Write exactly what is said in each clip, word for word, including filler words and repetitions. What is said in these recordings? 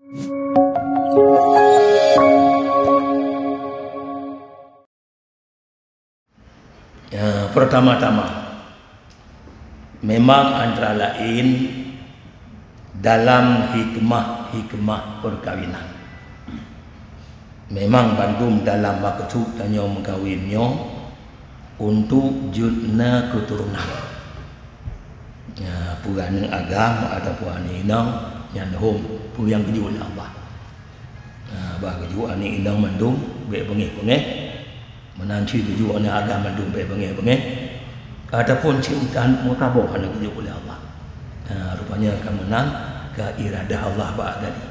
Ya, pertama-tama, memang antara laén dalam hikmah-hikmah perkahwinan. Memang bandum dalam maksud tanyoe meukawen nyoe untuk jeuet na keuturonan. Ya, peue aneuëk agam ataupun aneuëk inong nyan hom, peue nyang geujok lé Allah. Ha, bah geujok aneuëk inong mandum bék beungéh-beungéh. Meunan cit geujok aneuëk agam mandum bék beungéh-beungéh. Ataupun cit meutan meukaboh hana geujok lé Allah. Ha, rupanya ka meunan ka iradah Allah bak tadi.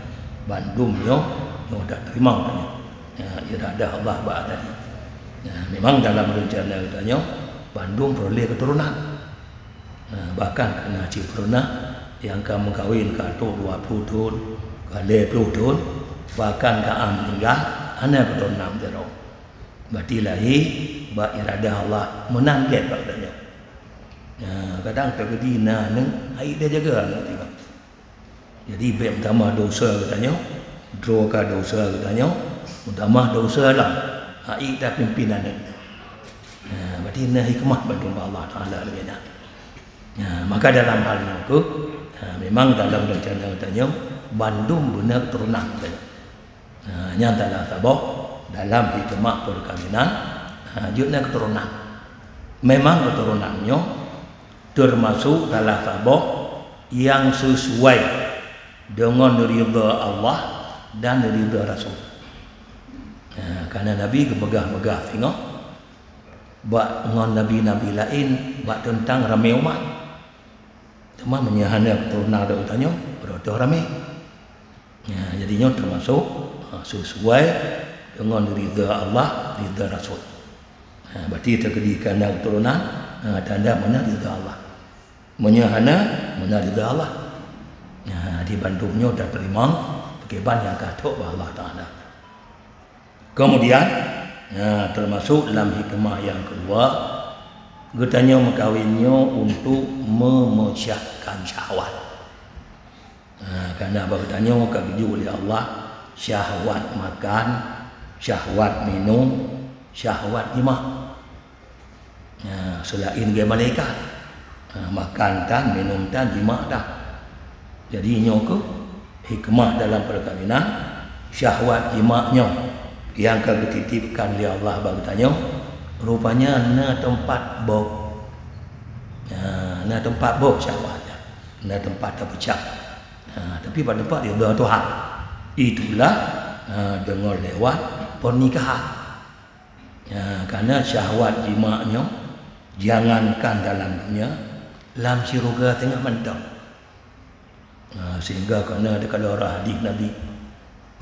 Bandum nyoe, nyoe dak teurimong tanyoe. Ha, iradah Allah bak tadi. Ha, memang dalam rencana geutanyoe bandum peureulée keuturonan. Ha, bahkan ka na cit peureunah nyang ka meukawen ka trok dua ploh thon, ka lhée ploh thon, bahkan ka am meuninggai, hana keuturonan sidroe. Berarti lahé bak iradah Allah meunan gét bak geutanyoe. Ha, kadang teukeudi na aneuëk, hai teujaga aneuëk teuh. Jadi bék meutamah desya geutanyoe, droe ka desya geutanyoe, meutamah desya lom, hai teuh pimpin aneuëk. Ha, berarti na hikmah bandum bak Allah Taala lagée nyan. Ha, maka dalam hal nyoe keuh, ha, memang dalam rencana geutanyoe bandum beuna keuturonan geutanyoe. Ha, nyan salah saboh dalam hikmah perkahwinan, ha, jeuet na keuturonan. Memang keuturonan nyoe teumasok salah saboh nyang sisuai deungon ridha Allah dan ridha Rasul. Ha, karena Nabi geupeugah-peugah singoh bak ngon nabi-nabi laén bak teuntang ramé umat. Teuma meunyoe hana keuturonan geutanyoe, rot-rot ramé. Ya, jadi nyoe teumasok, ha, sesuai deungon ridha Allah, ridha Rasul. Ha, berarti teukeudi kana keuturonan, ha, tanda meunan ridha Allah. Meunyoe hana, meunan ridha Allah. Ha, di bandum nyoe teurimong pakriban nyang ka trok bak Allah Taala. Kemudian, ha, teumasok lam hikmah nyang keudua, geutanyoe meukawen nyoe untuk meumeusyahkan syahwat. Ha, karena bak geutanyoe ka geujok lé Allah syahwat makan, syahwat minum, syahwat jimak. Ha, seulaén geumalaikat, ha, makan tan, minum tan, jimak tan. Jadi nyoe keuh hikmah dalam perkahwinan, syahwat jimak nyoe nyang ka geutitipkan lé Allah bak geutanyoe, rupanya na teumpat boh. Ha, na teumpat boh syahwat nyan, na teumpat tapeucah. Ha, tapi bak teumpat ridha Tuhan. Itulah, ha, deungon lewat pernikahan. Ya, karena syahwat jimak nyoe, jangankan dalam dunia, lam syeuruga teungoh mantong. Ha, sehingga karena teukalon hadis Nabi,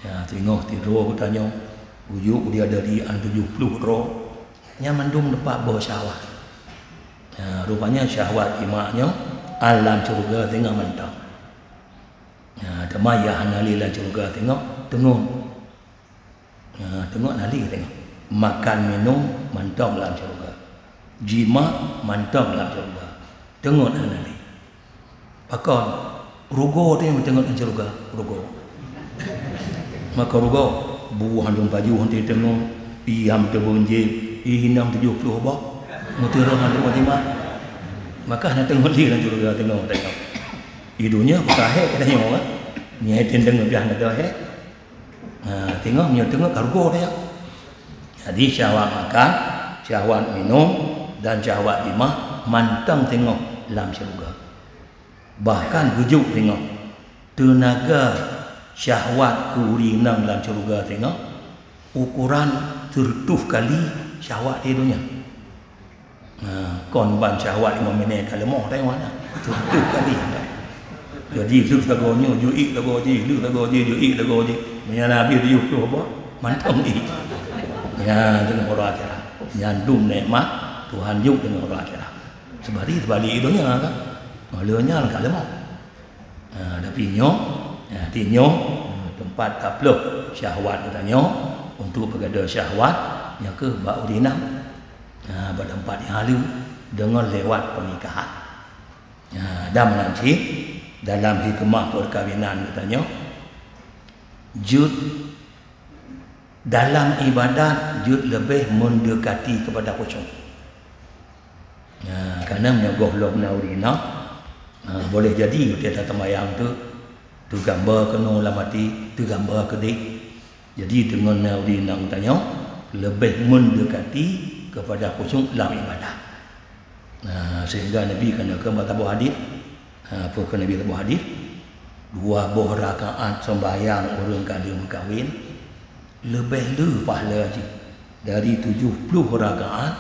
ya, singoh sidroe geutanyoe, ujuk dia dari an tujoh ploh droe, nyan mandum teumpat boh syahwat. Ya, rupanya syahwat jimak nyoe, an lam syeuruga teungoh mantong. Ya, teuma nyang hana lé lam syeuruga teungoh, teungeut. Ha, teungeut hana lé teungoh. Makan minum mantong lam syeuruga. Jimak mantong lam syeuruga. Teungeut hana lé. Pakon? Rugoe teungoh teungeut lam syeuruga. Rugoe. Maka rugoe, buah lôn pajoh teungoh, ié han teubeuet jieb, ié inong tujoh ploh boh. Meuteurong han teungoh jimak. Maka hana teungeut lé lam syeuruga teungoh, teungoh. Di dunia buka hek geutanyoe kan. Nyan teungoh biasa hana hek. Ha, teungoh meunyoe teungoh ka rugoe teuh. Jadi syahwat makan, syahwat minum, dan syahwat jimak mantong teungoh lam syeuruga. Bahkan geujok teungoh teunaga syahwat keu ureueng inong lam syeuruga teungoh ukoran sireutoh kali syahwat di dunia. Ha, kon ban syahwat limong minét ka leumoh teuh wana. Tutup kali. Jadi lheueh lagoe nyoe, jeuet lagoe jih, lheueh lagoe jih, jeuet lagoe jih. Meunyo na habéh tujoh ploh boh, mantong jih. Nyan teungoh uroe akhirat. Nyan dum nikmat Tuhan jok teungoh uroe akhirat. Seubari teubalik donya kan. Meulheueh nyan ka leumoh. Ha, tapi nyoe, ha, di nyoe, ha, teumpat taplôh syahwat geutanyoe untuk peugadôh syahwat nyang keuh bak ureueng inong. Ha, bak teumpat nyang haleue deungon lewat pernikahan. Ha, dan meunan cit dalam hikmah perkahwinan geutanyoe, Jeuet dalam ibadat jeuet leubeh meundekati keupada khusyuk. Nah, karena meunyoe gohlom na ureuëng inong, nah, boleh jadi watée taseumayang tu teugamba keunoe lam até, teugamba keudeh. Jadi deungon na ureuëng inong tanyoe leubeh meundekati keupada khusyuk lam ibadat. Nah, sehingga Nabi kana keu mata buah hadis, ha, peue keu Nabi mata buah hadis, dua boh rakaat sembahyang ureuëng ka lheueh meukawen leubeh le pahala jih dari tujoh ploh rakaat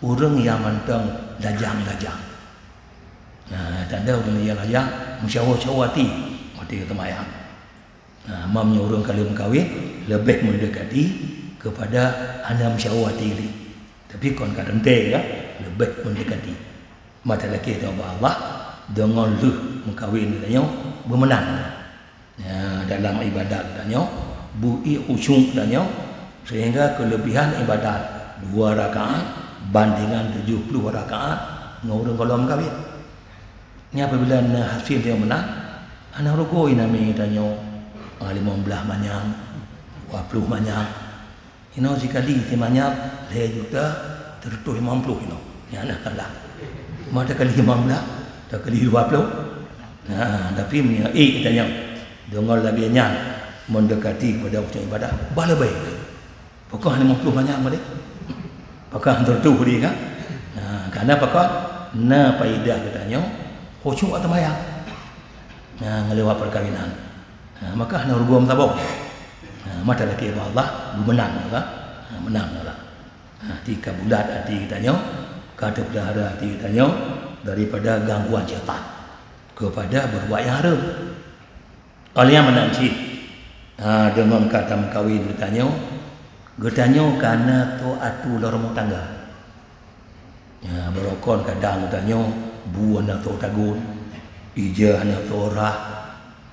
ureuëng nyang mantong lajang-lajang. Nah, tanda ureuëng lajang-lajang meusyawah-syawah até watée sembahyang. Nah, meunyoe ureuëng ka lheueh meukawen leubeh meundekati keupada hana meusyawah até lé. Tapi kon ka teuntée ka leubeh meundekati. Mata lakée teuh bak Allah deungon lheueh meukawen geutanyoe beumeunang. Ya, dalam ibadat geutanyoe beu-ék khusyuk geutanyoe sehingga keuleubihan ibadat dua rakaat bandingan tujoh ploh rakaat ngon ureuëng gohlom meukawen. Nyan apabila na hasé nyang meunan, hana rugoe nami tanyoe, ah, limong blaih manyam, dua ploh manyam. Inoe sikali simanyam lhée juta sireutoh limong ploh inoe. Nyan na salah. Mata kali limong blaih, takali dua ploh. Nah, tapi meunyoe ék tanyoe deungon lagée nyan meundekati pada waktu ibadah, bah leubeh. Pakon limong ploh manyam deh? Pakon sireutoh deh kan? Nah, karena pakon na faedah geutanyoe khusyuk ateueh sembahyang. Nah, ngon lewat peukawinan. Nah, maka hana rugoe meusaboh. Nah, mata lakée bak Allah geumeunang Allah. Nah, meunang Allah. Nah, até ka bulat até geutanyoe, ka teupeulahara até geutanyoe daripada gangguan syaitan keupada berbuat nyang hareuem. Óh lheueh nyan meunan cit, ha, deungon ka tameukawen geutanyoe, geutanyoe ka na tô atô lam rumoh tangga. Ha, barokon kadang geutanyoe bu hana tô tagon, ija hana tô rhah,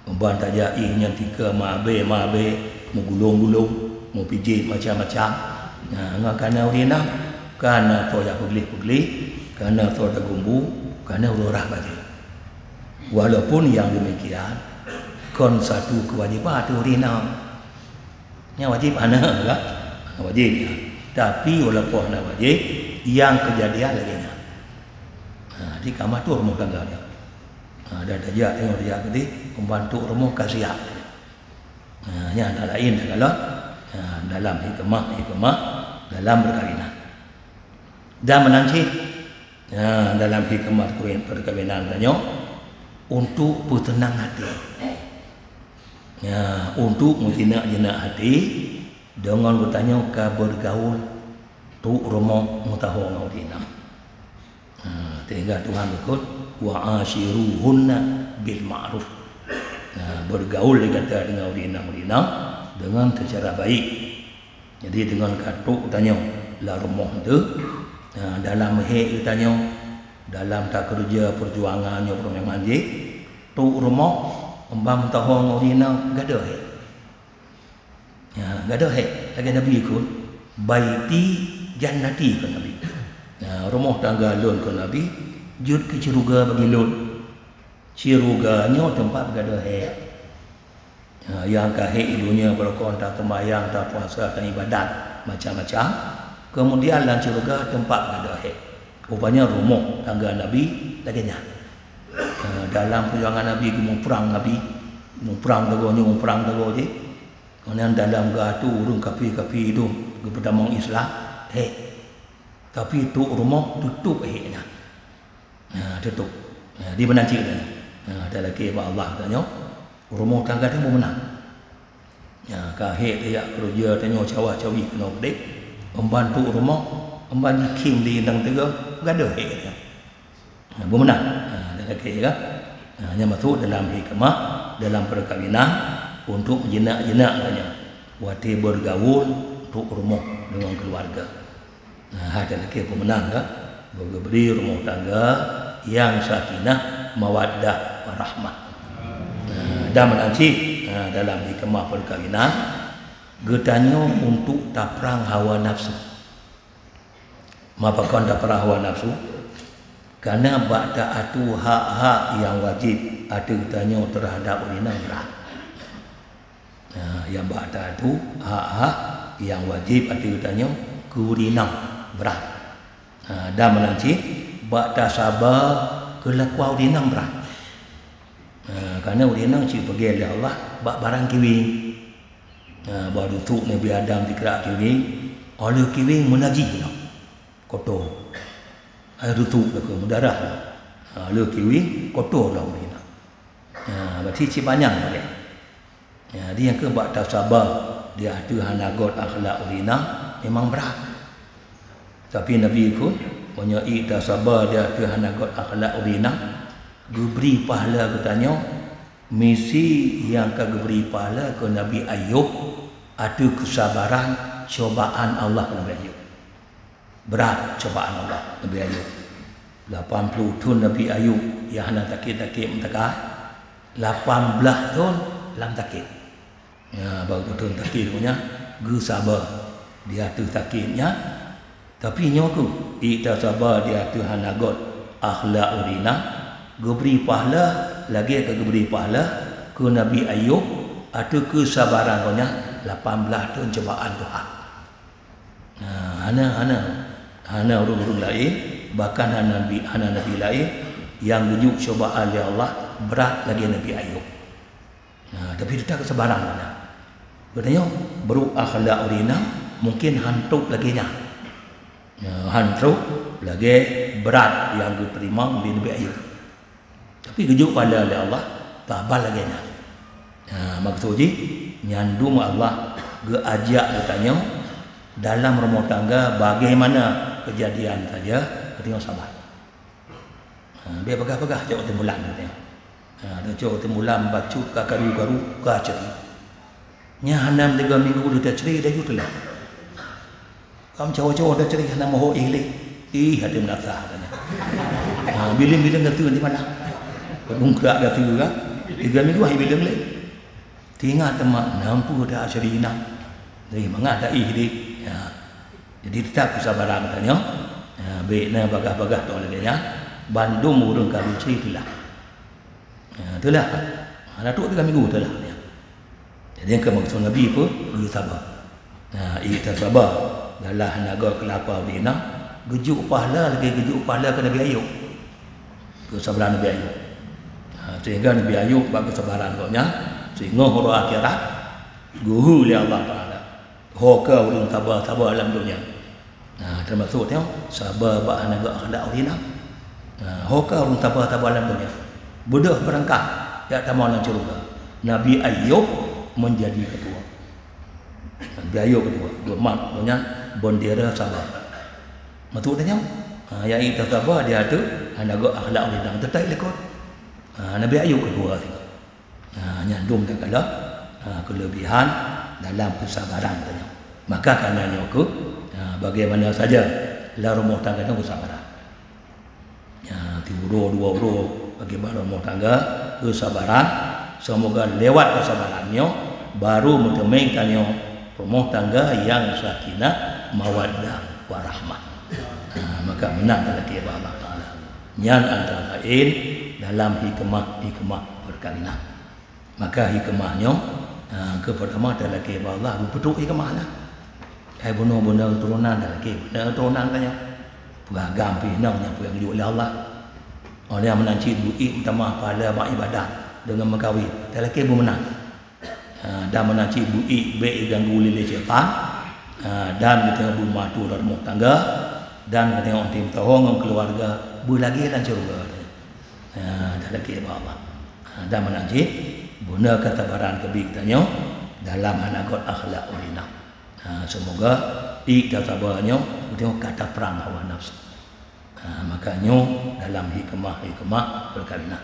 ban tajak éh nyan tika mabe-mabe, meugulong-gulong, meupijét macam-macam. Ha, ngon ka na ureuëng inong, ka na tô jak peugleh-peugleh, ka na tô tagon bu, ka na ureuëng rhah bajée. Walaupun nyang demikian, kon satu keuwajéban ateueh ureuëng inong. Nyang wajéb hana, kan? Hana wajéb nyan. Tapi walaupun hana wajéb, nyang keujadian lagée nyan. Ha, jadi ka matur rumoh tangga nyan. Ha, dan tajak tengok tajak keudeh, pembantu rumoh ka siap. Ha, nyan hal laén takalon, ha, dalam hikmah-hikmah dalam peukawinan. Dan meunan cit, ha, dalam hikmah peukawinan tanyoe untuk peuteunang até. Ha, untuk meujinak-jinak até deungon geutanyoe ka beugaul trok rumoh meusaho ngon ureuëng inong. Ha, sehingga Tuhan geukheun, "Wa asyiruhunna bil ma'ruf." Ha, beugaul lé gata deungon ureuëng inong-ureuëng inong deungon seucara baik. Jadi deungon ka trok tanyoe lam rumoh teuh, ha, dalam hék geutanyoe, dalam takeureuja peujuangan nyoe peurumoh manjé, trok rumoh, ban meusaho ngon ureuëng inong gadôh hék. Ha, gadôh hék, lagée Nabi kheun, "Baiti jannati," kheun Nabi. Ha, rumoh tangga lôn kheun Nabi, jeuet keu syeuruga bagi lôn. Syeuruga nyoe teumpat gadôh hék. Ha, nyang ka hék di donya beurukon taseumayang, tapuasa, taibadat, macam-macam. Keumudian lam syeuruga teumpat gadôh hék. Rupanya rumoh tangga Nabi lagée nyan. Ha, dalam peujuangan Nabi geumuprang Nabi, muprang teungoh nyoe, muprang teungoh jih. Ngon nyan dalam geuatô ureuëng kaphé-kaphé idong geupeutamong Islam, hék. Tapi trok rumoh tutôp hék nyan. Nah, tutôp. Nah, di meunan cit nyan. Nah, talakée bak Allah tanyoe, rumoh tangga tanyoe meunan. Nah, ka hék tajak keureuja tanyoe cawa-cawi keunoe keudeh, ban trok rumoh, ban jikhém di inong teuga, gadôh hék nyan. Ha, beumeunang. Ha, dan lagée ka. Ha, nyan masôk dalam hikmah, dalam peukawinan, untuk jinak-jinak geutanyoe. Watée beugaul, trok rumoh deungon keuluwarga. Ha, hai dan lagée beumeunang ka. Beugeubri rumoh tangga nyang sakinah, mawaddah, warahmah. Ha, dan meunan cit, ha, dalam hikmah peukawinan, geutanyoe untuk taprang hawa nafsu. Ma pakon taprang hawa nafsu? Karena bak ta-atoe hak-hak nyang wajéb ateueh geutanyoe teuhadab ureuëng inong brat. Nah, Nyang bak tatu hak-hak nyang wajéb ateueh geutanyoe keu ureueng inong brat. Ha, dan meunan cit bak tasaba keu lakoe ureueng inong brat. Ha, kareuna ureueng inong cit peugét lé Allah bak barang kiweng. Ha, bak reusôk Nabi Adam dikrak kiweng, óh lheueh kiweng meunajih lom, koto. Hai reusôk lakoe meudarah lom. Ha, lheueh kiweng koto lom ureueng inong. Ha, berarti cit panyang lagée. Ya, jadi nyang keu bak tasaba di ateueh hana göt akhlak ureueng inong memang brat. Tapi Nabi kheun, meunyoe ié tasaba di ateueh hana göt akhlak ureueng inong, geubri pahala geutanyoe misi nyang ka geubri pahala keu Nabi Ayub ateueh keusabaran cobaan Allah keu Nabi Ayub. Brat cobaan Allah Nabi Ayub. Lapan ploh thon Nabi Ayub nyang hana sakét-sakét meuteuka, lapan blaih thon lam sakét. Ya, bak thon sakét geuh nyan geusaba di ateueh sakét nyan. Tapi nyoe keuh, ié tasaba di ateueh hana göt akhlak ureueng inong, geubri pahala lagée ka geubri pahala keu Nabi Ayub ateueh keusabaran gobnyan lapan blaih thon cobaan Tuhan. Ha, hana, hana, hana ureueng-ureueng laén, bahkan hana nabi, hana nabi laén nyang geujok cobaan lé Allah brat lagée Nabi Ayub. Ha, tapi teutab keusabaran gobnyan. Geutanyoe brok akhlak ureueng inong mungken han trok lagée nyan. Ha, han trok lagée brat nyang geuteurimong lé Nabi Ayub. Tapi geujok pahala lé Allah, tabah lagée nyan. Ha, maksud jih, nyan dum Allah geuajak geutanyoe dalam rumoh tangga bagaimana keujadian saja, geutanyoe sabar. Ha, bék peugah-peugah cok teuh mulam geutanyoe. Ha, cok teuh mulam bacut ka karu-karu ka ceuri. Nyan hana tiga minggu lheueh teuceuri laju teulah. Kam cawa-cawa da ceuri hana meuhôi lé. Ih, hati meunasah katanya. Ha, bileng-bileng keu teue di mana? Peudungkrak keu teue kan? Tiga minggu hai bileng lé. Tingat teuma nampu da ceuri na. Jadi mangat da ih deh. Ya. Jadi tetap keusabaran katanya. Ya, bék na bagah-bagah tong lagée nyan. Bandum ureueng ka lheueh ceuri teulah. Ya, teulah. Hana trok tiga minggu teulah. Ya. Jadi nyang keu maksud Nabi peue? Geusaba. Nah, ié tasaba dalam hana göt keu lakoe ureueng inong, geujok pahala lagée geujok pahala keu Nabi Ayub. Keusabaran Nabi Ayub. Ha, sehingga Nabi Ayub bak keusabaran gobnyan, singoh uroe akhirat, geuhôi lé Allah Taala. Ho ka ureueng saba-saba lam donya. Nah, teumasuk nyoe, saba bak hana göt akhlak ureueng inong. Nah, ho ka ureueng saba-saba lam donya. Beudôh beurangkat jak tamong lam syeuruga. Nabi Ayub meunjadi keudua. Nabi Ayub keudua. Geumat gobnyan bendera saba. Maksud nyoe, ha, nyang ié tasaba di ateueh hana göt akhlak ureueng inong, teutai likot. Ha, Nabi Ayub keudua. Ha, nyan dum takalon, ha, keuleubihan dalam keusabaran tanyoe. Maka kareuna nyoe keuh, ha, bagaimana saja lam rumoh tangga nyoe keusabaran. Ha, tiuroe dua uroe bagaimana rumoh tangga keusabaran. Seumoga lewat keusabaran nyoe baru meuteumé tanyoe rumoh tangga nyang sakinah, mawaddah, warahmah. Ha, maka meunan talakée bak Allah Taala. Nyan antara laén dalam hikmah-hikmah peukawinan. Maka hikmah nyoe, ha, keu peurtama talakée bak Allah, beupeutrok hikmah nyan. Hai bunoe-bunoe keuturonan talakée, bunoe keuturonan tanyoe. Peugah agam pih nyoe nyang peugah geujok lé Allah. Óh lheueh meunan cit beuiek meutamah pahala bak ibadat deungon meukawen, talakée beumeunan. Ha, dan meunan cit beuiek bék iganggu lé syaitan. Ha, dan geutanyoe beumato lam rumoh tangga, dan geutanyoe até meutuho ngon keuluwarga beulagée lam syeuruga. Ha, talakée bak Allah. Ha, dan meunan cit, beuna keusabaran keubiet tanyoe dalam hana göt akhlak ureueng inong. Ha, seumoga ié tasaba nyoe beutôi ka taprang hawa nafsu. Ha, maka nyoe dalam hikmah-hikmah peukawinan.